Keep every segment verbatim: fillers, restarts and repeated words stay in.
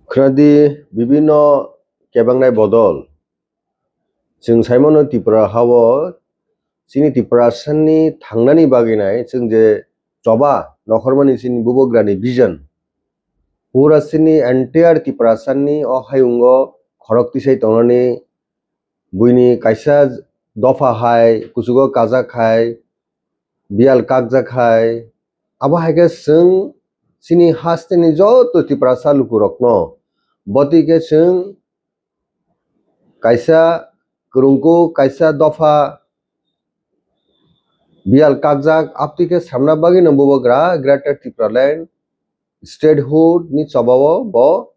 Khwnadi bibinno kebengnai bodol. Chwng saimano Tripura hao chini Tiprasani thangnani bagwi nai chwng je choba nokhormani chini bubagrani vision. Pura chini entire Tiprasani o hayungo khorok tisai tongnani buini kaisa dopha hai, kuchugo kajak hai, biyal kakjak hai. Abo hai khe chwng chini hasteni joto Tiprasa lukurokno botwi khe chwng kaisa kwrwngkuk, kaisa dopha biyal kakjak, abtwi khe samna bagwino bubagra Greater Tipraland statehood ni chobao bo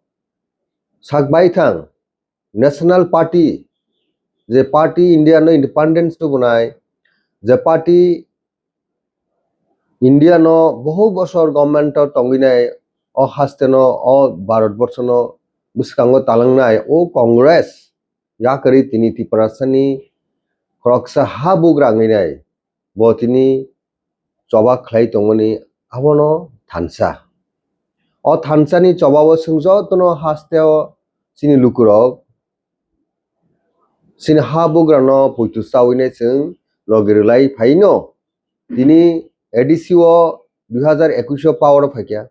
sak bai thang. National Party, je party India no independence tubunai, je party India no bohu bosor government o tongwinai, o haste no, o Bharat borsho no bwskango talangnai, o Congress yakarwi tini Tiprasani khoroksa ha bugra wngnai, bo tini choba khlai tongmani abono thansa. O thansani chobao chwng jotono hasteo chini lukurok chini ha bugrano poito chawi nai chwng logi rwlai phaino tini A D C o dui hazar ekush o power o phaikha.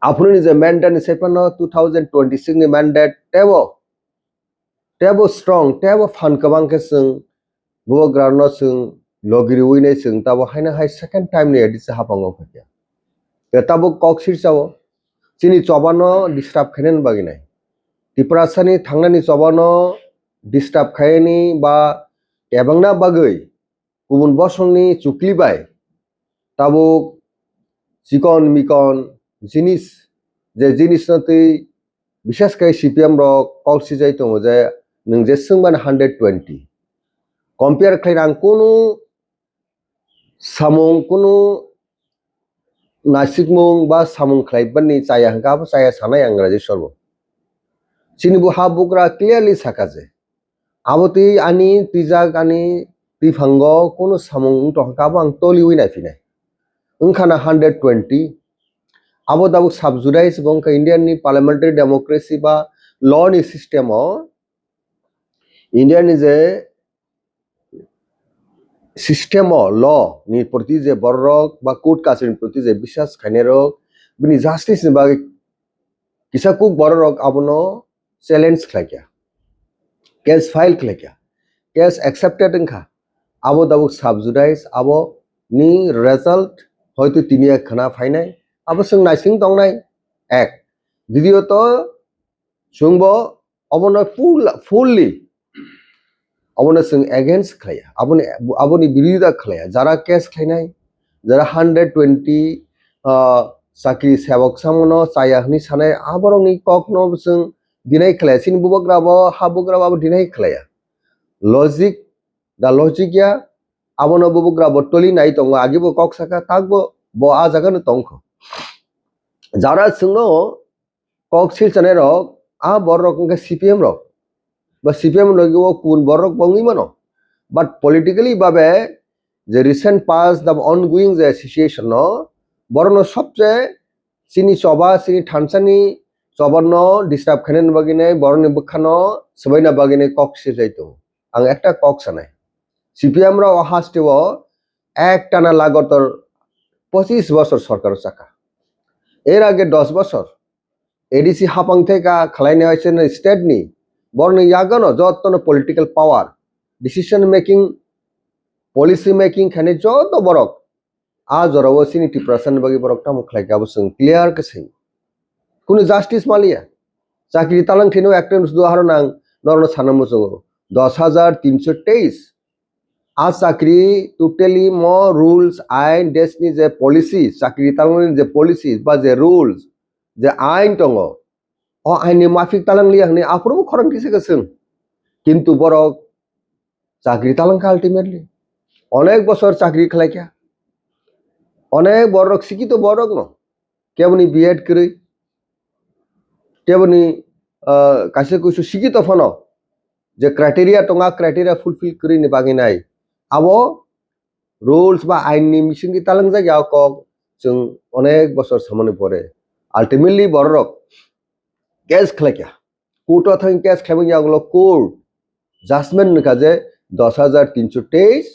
Aphuru ni je mandate ni sephano two thousand twenty-six ni mandate tebo tebo strong, tebo phan kwbang khe chwng bubagrano chwng logi riwi nai chwng tabo haino hai second time ni A D C hapang o phaikha. Tei tabuk kok sirsa o chini choba no disturb khainani bagwi nai. Tiprasani thangnani choba no disturb khainani ba kebengna bagwi kubun bosongni chukli bai tabuk chikon mikon jinis, je jinisno twi bisas khe C P M rok kok sijai tongo je nwng je swngmani hundred twenty. Compare khlai ang kunu samung, kunu naisikmung ba samung khlai bani chaya hwnkha, abo chaya sanai ang Rajeshwar bo. Chini bo ha bugra clearly saka je, abo twi ani twijak ani twifango kunu samung wng tongkha, abo ang toliwi naiphinai. Wngkha na hundred twenty, abo tabuk subsidize bo wngkha Indian ni parliamentary democracy ba law ni system o, India ni je system o law ni proti je bororok ba court kachari ni proti je bisas khainai rok, bini justice ni bagwi kisa kuk bororok abono challenge khlaikha, case file khlaikha, case accepted wngkha, abo tabuk subsidize, abo ni result hoito tini khna phainai, abo chwng naising tongnai ek. Didiyot chwngbo obono full, fully obono chwng against khlaiya, aboni, aboni birodita khlaiya. Jara case khlainai, jara hundred twenty, ah, chakri sebok samono chaya hwnwi sanai, aborokni kokno chwng deny khlaiya. Chini bubagrabo, ha bugrabo abo deny khlaiya. Logic, da logic ya, abono bubagrabo toli nai tongo, agibo kok saka, takbo bo a jagano tongkho. Jara chwngno kok silchanai rok, a borok wngkha C P M rok. Ba C P M logi o kun borok bo wngwi mano. But politically babe je recent past the ongoing je situation no, borokno sobse chini choba, chini thansani choba no disturb khainani bagwi nai, borokni bwkhano swbaina bagwi nai kok silchai tongo. Ang ekta kok sanai. C P M rok o haste o ek tana lagatar pochis bosor sorkar o chakha. Er age dos bosor A D C hapang theka khwlainai waisa state ni borokni yagano jotono political power, decision making, policy making khainai joto borok a jorao chini Tiprasa ni bagwi borok tamo khlaikha abo chwng clear khe swi. Kunu justice maliya. Chakri talang kheno ekta nusudo haro nang norokno sana muchungo. Dos hajar tinso teis. A chakri totally mo rules, ain, desh ni je policy, chakri talangni je policy ba je rules, je ain tongo, o ain ni mafik talang liya hwnwi aphuru bo khorang kisa khe chwng. Kintu borok chakri talang kha ultimately. Onek bosor chakri khlai kha. Onek borok sikito borok no. Keboni B Ed kwrwi, keboni, ah, kaisa kuisu sikito phano je criteria tongo, a criteria fulfill kwrwini bagwi nai. Abo rules ba ain ni bisingtwi talangjak ya o kok chwng onek bosor samani pore. Ultimately bororok case khlaikha. Court o thang case khlaimani yagulo court judgment nukha je dos hajar tinso teis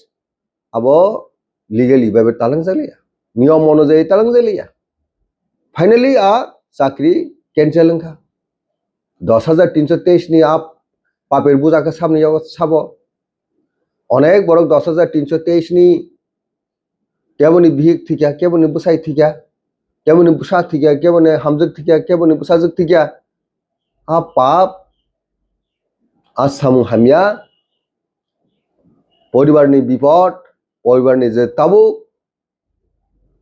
abo legally bhabe talangjaliya, niyom onujayi talangjaliya. Finally a chakri cancel wngkha. Dos hajar tinso teis ni a papir bujakha samni yago sabo. Onek borok dos hajar tinso teis ni keboni bihik thikya, keboni bwsai thikya, keboni bwsa thikya, keboni hamjwk thikya, keboni bwsajwk thikya. A pap, a samung hamya, poribarni bipod, poribarni je tabuk,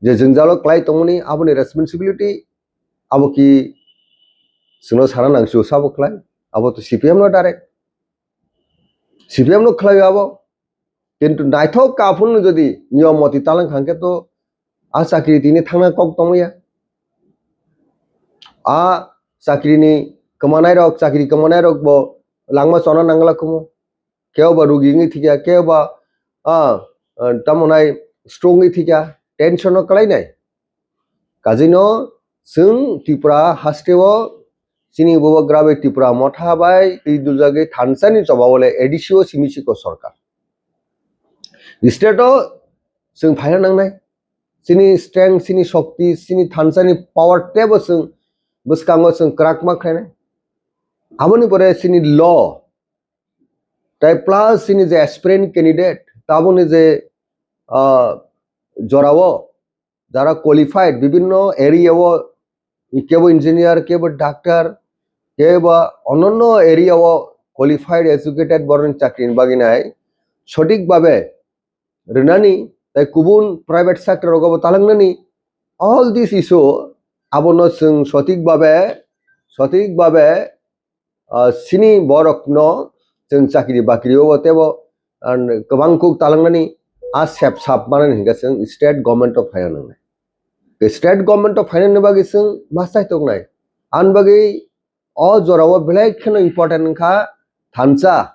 je jwngjalo klai tongmani, aboni responsibility, abo ki chwngno sana nangsu sabo khlai, abo to C P M no direct, C P M no khlai abo. Kintu naithok kaphun jodi niyom moti talang khangkhe to a chakri tini thangna kok tongmaya. A chakri ni kwmanai rok, chakri kwmanai rok bo langma chona nangla kumo. Kebo ba rugi wngwi thikya, kebo ba, ah, ah, tamo nai stroke wngwi thikya, tension no kwlainai. Kajino chwng Tripura hasteo chini bubagra bai Tripura motha bai twi duljagwi thansa ni choba wale A D C o simi siko sorkar. State o chwng phaina nangnai. Chini strength, chini shokti, chini thansa ni power tebo chwng bwskango chwng kwrakma khlainai. Aboni pore chini law, tai plus chini je aspirant candidate, taboni je, ah, jorao jara qualified bibinno area o, kebo engineer, kebo doctor, kebo ononno area o qualified, educated borokni chakri ni bagwi nai sothik babe rwnani, tai kubun private sector rogo bo talangnani, all this issue abono chwng sothik babe, sothik babe, ah, chini borokno chwng chakri bakri o tebo, ah, kwbang kuk talangnani a sep sap manani hinkhe chwng state government o phaina nangnai. State government o phainani bagwi chwng ma chai tongnai. Ani bagwi o jorao belai kheno important wngkha thansa.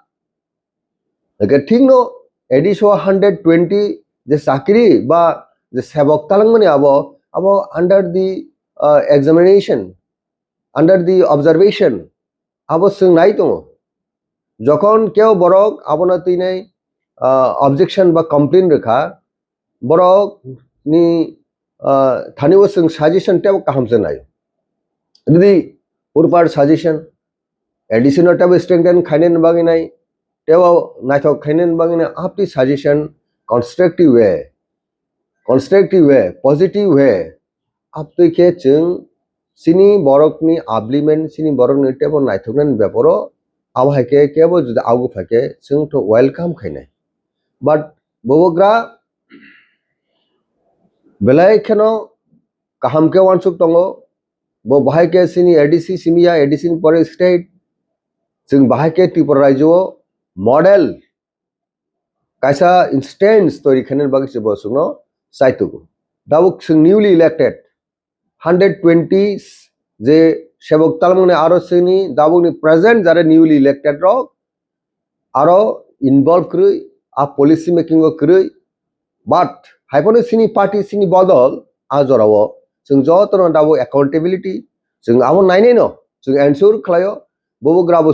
Hwnkhe thikno A D C o hundred twenty je chakri ba je sebok talangmani abo, abo under the, uh, examination, under the observation, abo chwng nai tongo. Jokhon kebo borok abono twinai, ah, objection ba complaint rwkha, borok ni, ah, thani o chwng suggestion tebo kaham se nai. Jodi purpar suggestion, A D C no tebo strengthen khainani bagwi nai, tebo naithok khainani bagwi nai, apni suggestion constructive way, constructive way, positive way, aptwi khe chwng chini borokni upliftment, chini borokni tebo naithoknani beparo, abo hai khe kebo jodi ago phai khe chwng to welcome khainai. But bubagra belai kheno kaham khe uansuk tongo, bo bahai khe chini A D C simi ya, A D C ni pore state, chwng bahai khe Tripura rajyo o model kaisa instance toiri khainani bagwi se bo chwngno chai tugo. Tabuk chwng newly elected hundred twenty je sebok talmani aro chini tabukni present jara newly elected rok aro involve kwrwi a policy making o kwrwi, but haiphano chini party chini bodol a jorao chwng jotono tabuk accountability chwng abo nainai no chwng ensure khlaio bubagra bo